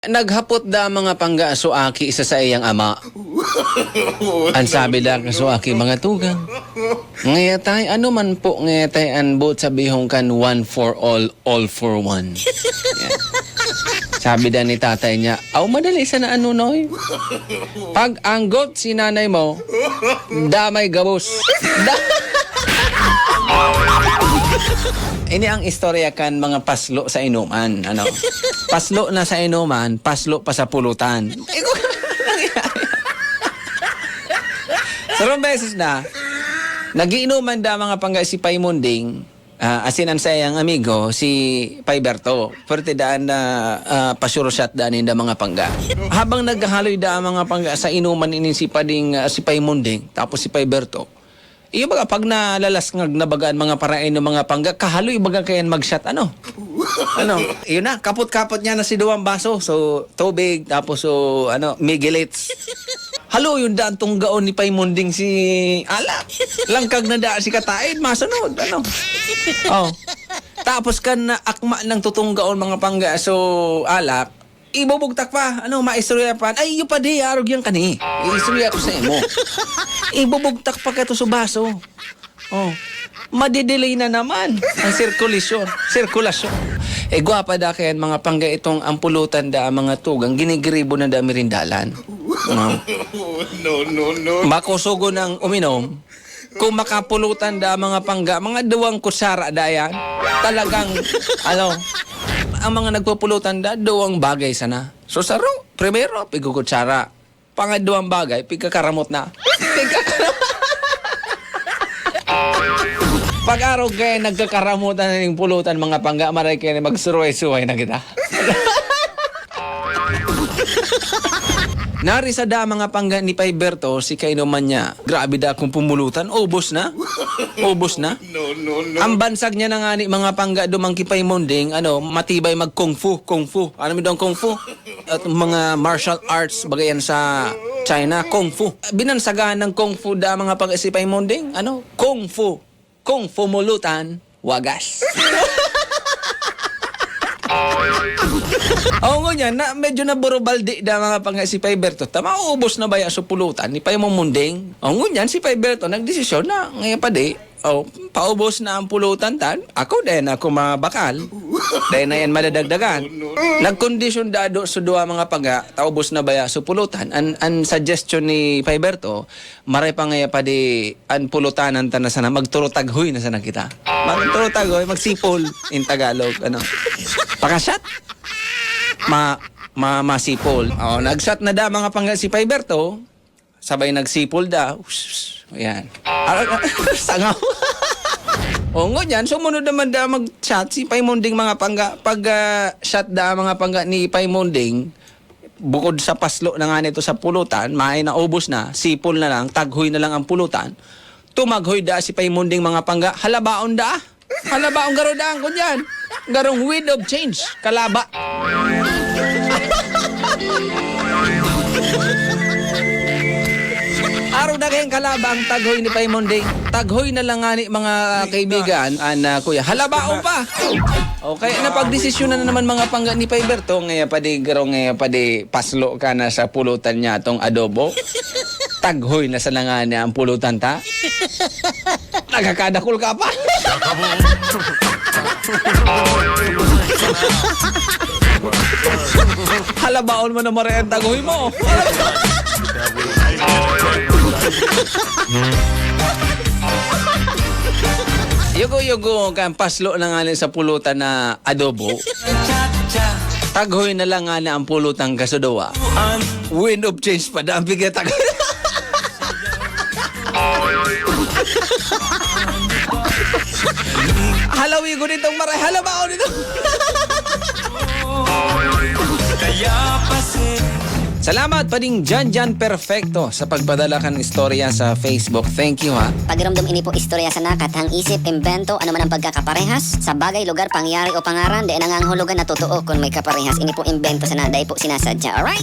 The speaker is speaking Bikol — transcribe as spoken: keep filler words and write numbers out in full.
Naghapot da mga pangga so aki sa saiyang ama. An sabi da ka so aki, "Mga tugang, ngaya tay, ano man po ngaya tay an boot sabihon kan one for all, all for one?" Yan. Sabi da ni tatay niya, "Aw, madali sana ano, Noy. Pag anggot si nanay mo, damay gabos." Da- Ini ang istorya kan mga paslo sa inuman, ano? Paslo na sa inuman, paslo pa sa pulutan. Sarong beses na, nagiinuman da mga pangga si Pay Munding, ah, asin an saiyang amigo, si Pay Berto. Pwerte daan na, ah, pa-sure shot daan ninda mga pangga. Habang naghahaloy da ang mga pangga sa inuman ini si Pading, ah, si Pay Munding, tapos si Pay Berto, iyo baga, pag nalalasngag na baga an mga paraen ng mga pangga, kahaloy baga kayan mag-shot, ano? Ano? Iyo na, kapot-kapot niya na si duwang baso. So, tubig, tapos so, ano, migilits. Haloyon daan tunggaon ni Pay Munding si alak. Langkag na daan si kataid, masunod, ano? Oh. Tapos kan akma ng tutunggaon mga pangga, so, alak, ibubugtak pa, ano, maistorya pa. Ay, iyo pa di, arog yan kani. Iistorya ko sa imo. Ibubugtak pa ka to sa baso. Oh. Madidelay na naman ang sirkulasyon. Sirkulasyon. Eh, gwapa da kayan mga pangga itong ang pulutan da ang mga tugang, ginigiribo na da mirindalan. No? No, no, no. Makusugo ng uminom. Kung makapulutan da mga pangga, mga duwang kutsara da yan. Talagang, ano, ang mga nagpupulutan da, duwang bagay sana. So, saro, primero, pigkukutsara. Pangadwang bagay, pigkakaramot na. Pigkakaramot. Pag-araw kayo, nagkakaramutan na ning pulutan, mga pangga, maray kayo na magsuruway-suway na kita. Nari sa da mga pangga ni Pay Berto, si kainuman niya. Grabe da akong pumulutan, ubos na. Ubos na. No, no, no. Ang bansag niya na nga ni mga pangga dumang ki Pay Munding, ano, matibay mag kung fu, kung fu. Ano mi daw ang kung fu? At mga martial arts, bagay yan sa China, kung fu. Binansagan ng kung fu da mga pangga si Pay Munding, ano, kung fu. Kung pumulutan, wagas. Oo, ngunyan, na, medyo naburubaldi na mga pangga si Pay Berto. Ta, maubos na baya sa pulutan ni Pay Munding? Oo, ngunyan, si Pay Berto nagdesisyon na, ngayon pa di, oh, paubos na ang pulutan tan, ako din ako mabakal. Dahil na yan madadagdagan. Nagkondisyon dado sa duwa mga pangga, taubos na baya sa pulutan. An, an suggestion ni Pay Berto, maray pa ngaya pa di an pulutanan ta na sana, magturutaghoy na sana kita. Magturutaghoy, magsipol in Tagalog, ano. Pakashot? Ma, ma, masipol. Oh, nagshot na da mga pangga si Pay Berto, sabay nagsipol da. Us, us, ayan. Ah, sangaw. O, ngunyan, sumunod naman da mag-shot si Pay Munding mga pangga. Pag, ah, shot da mga pangga ni Pay Munding, bukod sa paslo na nga nito sa pulutan, maay na ubos na, sipol na lang, taghoy na lang ang pulutan. Tumaghoy da si Pay Munding mga pangga, halabaon da. Halabaon garo daan ko dyan. Garong wind of change, kalaba. Araw na kayong kalaba ang taghoy ni Pay Munding. Taghoy na lang nga ni mga kaibigan, an, ah, kuya. Halabaon pa. Okay, napagdesisyon na naman mga pangga ni Pay Berto. Ngaya pa di, garo, ngaya pa di, paslo ka na sa pulutan niya tong adobo. Taghoy na sana nga niya ang pulutan ta. Nagkakadakol ka pa. Halabaon mo na maray ang taghoy mo. Yugo-yugo kan paslo na nga ni sa pulutan na adobo. Taghoy na lang nga na ang pulutan kasudowa. Wind of change pa, daan bigay taghoy. Halawi ko nitong maray. Halabaon nito. Kaya pasi- Salamat, Pading Jan Jan Perfecto, sa pagpadala kan istorya sa Facebook. Thank you, ha. Pagiromdom ini po istorya sana, kathang isip, imbento, ano man ang pagkakaparehas sa bagay, lugar, pangyayari o pangaran, dai nangangahulugan na totoo kun may kaparehas. Ini po imbento sana, dai po sinasadya. Alright?